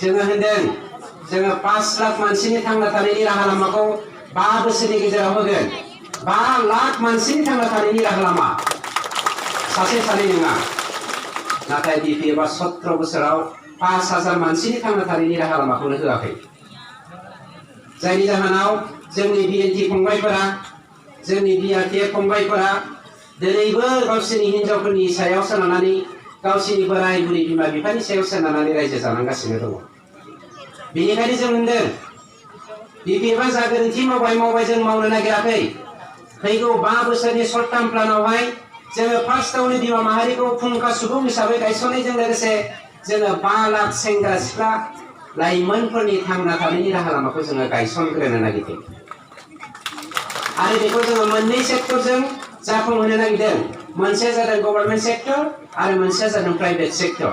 जोङो होनदों जोङो 5 लाख मानसिनि थांना थानायनि राहा लामाखौ 5 बोसोरनि गेजेराव होगोन। 5 लाख मानसिनि थांना थानायनि राहा लामा सासे सानै नङा। नाथाय बिपिएफआ 17 बोसोराव 5000 मानसिनि थांना थानायनि राहा लामाखौनो होआखै। जायनि जाहोनाव जोंनि बिएनटि फंबायफोरा जोंनि बिआरटिएफ फंबायफोरा दिनैबो गावसोरनि हिनजावफोरनि सायाव सोनारनानै गावसोरनि बोराय बुरै बिमा बिफानि सायाव सोनारनानै रायजो जानांगासिनो दङ। बेनिखायनो जों होनदों बिपिएफआ जा गोरोन्थि मावबाय जों मावनो नागिराखै। फैगौ 5 बोसोरनि सर्ट टार्म प्लानावहाय जोङो फार्स्टआवनो बिमा माहारिखौ फुंखा सुबुं हिसाबै गायसननायजों लोगोसे जोङो 5 लाख सेंग्रा सिख्ला लाइमोनफोरनि थांना थानायनि राहा लामाखौ जोङो गायसनग्रोनो नागिरदों। आरो बेखौ जोङो मोननै सेक्टरजों जाफुंहोनो नागिरदों। मोनसेया जादों गभर्नमेन्ट सेक्टर आरो मोनसेया जादों प्राइभेट सेक्टर।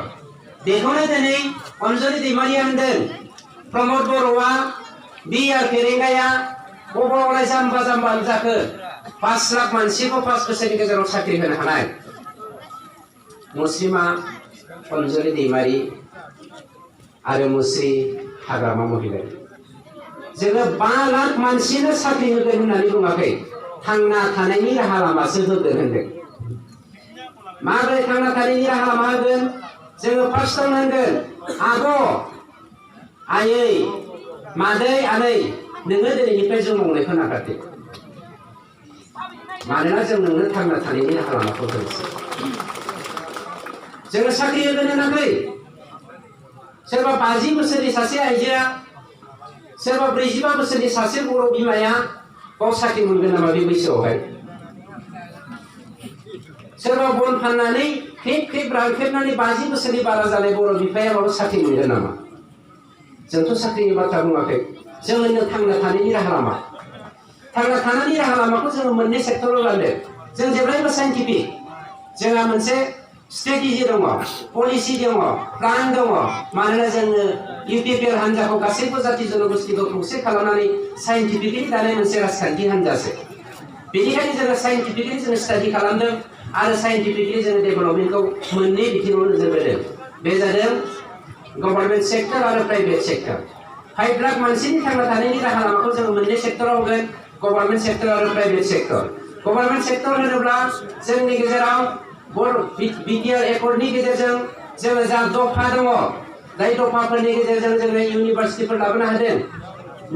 बेखौनो दिनै अनजलि दैमारिया होनदों प्रमद बर'आ बिआर फेरेंगाया बबावलाय जाम्बा जाखो 5 लाख मानसिखौ 5 बोसोरनि गेजेराव साख्रि होनो हानाय। मुस्रिमा अनजलि दैमारि आरो मुस्रि हाग्रामा महिलारि जोङो 5 लाख मानसिनो साख्रि होगोन होननानै बुङाखै। थांना थानायनि राहा लामासो होगोन होनदों। माबोरै थांना थानायनि राहा लामा होगोन? जोङो फार्स्टआवनो होनगोन आब' आयै मादै आनै नोङो दिनैनिफ्राय जौ मावनायखौ नागारदो। मानोना जों नोंनो थांना थानायनि राहा लामाखौ होनोसै। जोङो साख्रि होगोन होनाखै। सोरबा 50 बोसोरनि सासे आइजोआ सोरबा 45 बोसोरनि सासे बर' बिमाया गाव साख्रि मोनगोन नामा बे बैसोआवहाय? सोरबा बन फाननानै खेब रांखेबनानै 50 बोसोरनि बारा जानाय बर' बिफाया माबा साख्रि मोनगोन नामा? जोंथ' साख्रिनि बाथ्रा बुङाखै। जों होनो थांना थानायनि राहा लामा। थांना थानायनि राहा लामाखौ जोङो मोननै सेक्टराव रानदों। जों जेब्लायबो साइन्टिफिक जोंहा मोनसे स्ट्रेटेजि दङ, पलिसि दङ, प्लान दङ। मानोना जोङो इउपिपिएल हान्जाखौ गासैबो जाति जनगोष्ठीखौ खौसे खालामनानै साइन्टिफिकलि दानाय मोनसे राजखान्थि हान्जासो। बेनिखायनो जोङो साइन्टिफिकलि जोङो स्टाडि खालामदों आरो साइन्टिफिकलि जोङो डेभेलपमेन्टखौ मोननै बिथिङाव नोजोर होदों। बे जादों गभर्नमेन्ट सेक्टर आरो प्राइभेट सेक्टर। 5 लाख मानसिनि थांना थानायनि राहा लामाखौ जोङो मोननै सेक्टराव होगोन, गभर्नमेन्ट सेक्टर आरो प्राइभेट सेक्टर। गभर्नमेन्ट सेक्टर होनोब्ला जोंनि गेजेराव बिटिआर एकर्डनि गेजेरजों जोङो जा दफा दङ, जाय दफाफोरनि गेजेरजों जोङो इउनिभार्सिटिफोर लाबोनो हादों,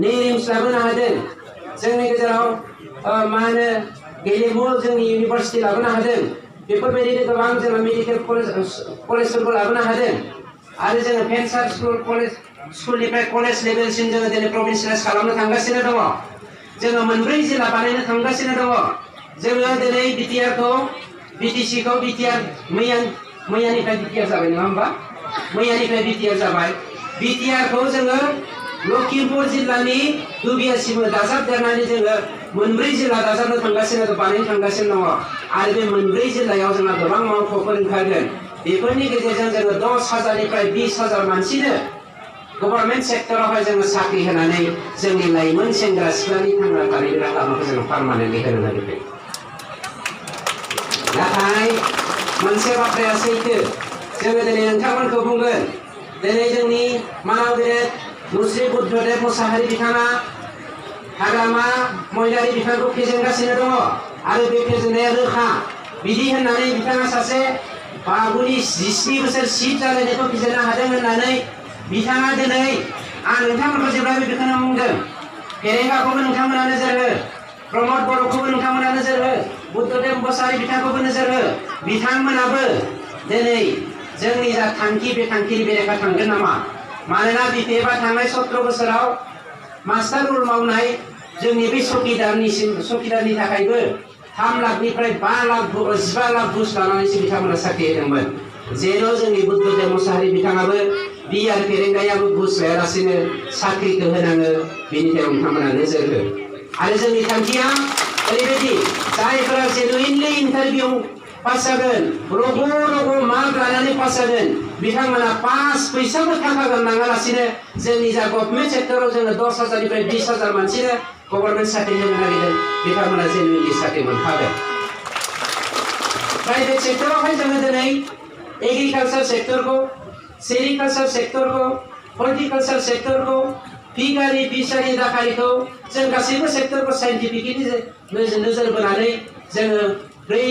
नेरिम्स लाबोनो हादों, जोंनि गेजेराव गेलेमु जोंनि इउनिभार्सिटि लाबोनो हादों। बेफोरबायदिनो गोबां जोङो मेडिकेल कलेजफोरखौ लाबोनो हादों। आरो जोङो भेन्सार स्कुलनिफ्राय कलेज लेभेलसिम जोङो दिनै प्रभिन्सियेलाइज खालामनो थांगासिनो दङ। जोङो 4 जिल्ला बानायनो थांगासिनो दङ। जोङो दिनै बिटिसिखौ बिटिआर मैयानिफ्राय बिटिआर जाबाय नङा होमबा? मैयानिफ्राय बिटिआर जाबाय। बिटिआरखौ जोङो लखिमपुर जिल्लानि दुबियासिमबो दाजाबदेरनानै जोङो 4 जिल्ला दाजाबनो थांगासिनो बानायनो थांगासिनो दङ। आरो बे 4 जिल्लायाव जोंहा गोबां मावख'फोर ओंखारगोन। बेफोरनि गेजेरजों जोङो 10,000निफ्राय 20,000 मानसिनो गभर्नमेन्ट सेक्टरावहाय जोङो साख्रि होनानै जोंनि लाइमोन सेंग्रा सिख्लानि थांना थानायनि राहा लामाखौ जोङो पार्मानेन्टलि होनो नागिरदों। नाथाय मोनसे बाथ्राया सैथो, जोङो दिनै नोंथांमोनखौ बुंगोन, दिनै जोंनि मानाव गेदेर मुस्रि बुद्धदेब मुसाहारि बिथाङा हाग्रामा महिलारि बिफानखौ फेजेनगासिनो दङ। आरो बे फेजेननाया रोखा। बिदि होननानै बिथाङा सासे बाबुनि 17 बोसोर सिट जालायनायखौ फेजेननो हादों होननानै बिथाङा दिनै आं नोंथांमोनखौ जेब्लाबो बेखौनो बुंदों, फेरेंगाखौबो नोंथांमोना नोजोर हो, प्रमद बर'खौबो नोंथांमोना नोजोर हो, बुद्धदेब मुसाहारि बिथांखौबो नोजोर हो। बिथांमोनाबो दिनै जोंनि जा थांखि बे थांखिनि बेरेखा थांगोन नामा? मानोना बिपिएफआ थांनाय 17 बोसोराव मास्टार रुल मावनाय जोंनि बे चौकिदारनि थाखायबो 3 लाखनिफ्राय 5 लाख 15 लाख घुस लानानैसो बिथांमोना साख्रि होदोंमोन। जेन' जोंनि बुद्धदेब मुसाहारि बिथाङाबो बिआर फेरेंगायाबो घुस लायालासेनो साख्रिखौ होनाङो, बेनि सायाव नोंथांमोना नोजोर हो। आरो जोंनि थांखिया ओरैबायदि, जायफोरा जेनुइनलि इन्टारभिउ पास जागोन, रग' मार्क लानानै पास जागोन, बिथांमोना 5 फैसाबो थाखा गारनाङालासिनो जोंनि जा गभर्नमेन्ट सेक्टराव जोङो 10,000निफ्राय 20,000 मानसिनो गभर्नमेन्ट साख्रि होनो नागिरदों, बिथांमोना जेनुइनलि साख्रि मोनखागोन। प्राइभेट सेक्टरावहाय जोङो दिनै एग्रिकालचार सेक्टरखौ, सेरिकालचार सेक्टरखौ हर्टिकालचार सेक्टरखौ फिगारि फिसारि दाखारिखौ जों गासैबो सेक्टरखौ साइन्टिफिकलि नोजोर बोनानै जोङो 4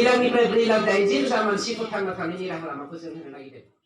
लाखनिफ्राय 4 लाख 80,000 मानसिखौ थांना थानायनि राहा लामाखौ जों होनो नागिरदों।